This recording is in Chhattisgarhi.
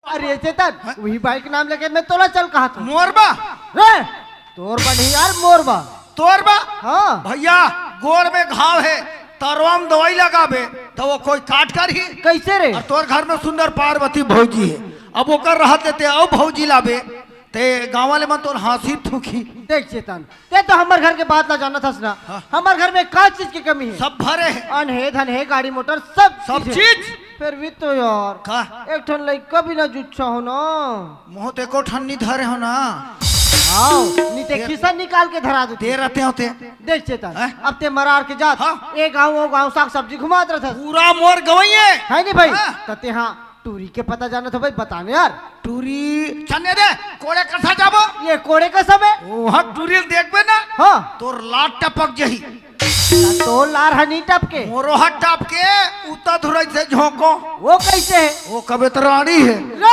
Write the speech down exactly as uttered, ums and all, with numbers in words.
अरे चेतन, वही बाई के नाम लेके मैं तोला चल कहा था। मोर बा? रे, तोर बा नहीं यार, मोर बा। तोर बा? हाँ। भैया, गोड़ में घाव हे, तरवा में दवाई लगाबे, त वो कोई काट करही? कैसे रे? अउ तोर घर में सुंदर पार्वती भौजी हे, अब ओकर रहत देते अउ भौजी लाबे, ते गाँव वाले मन तोर हाँसी थूकी। देख चेतन, ते तो हमर घर के बात ला जानत हस ना। हाँ। हमर घर में का चीज के कमी हे? सब भरे हे। अन हे, धन हे, गाड़ी मोटर, सब सब चीज हे। चीज? फिर भी तो यार, का? एक ठन लइका भी ना जुच्छा हो ना। मोह ते एको ठन नी धरे हो ना। हाँ, नी ते ते खिसा निकाल के धरा देते। ते रहते होते। देख चेतन, हैं? अब ते मरार के जात, हाँ। ए गाँव, ओ गाँव साग सब्जी घुमात रहत हस। पूरा मोर गवइये। है नी भाई? हाँ। त ते हाँ, टूरी के पता जानत हो भाई, बता ना यार। टूरी, चल ने दे, कोड़े कसा जाबो? ये कोड़े कसा में? ओ, हाँ, टूरी ल देखबे ना? हाँ। तोर लार टपक जही। तोर लार ह नी टपके। मोरो ह टपके, उता धुरई से झोंको। वो कैसे हे? वो कबे त रानी हे।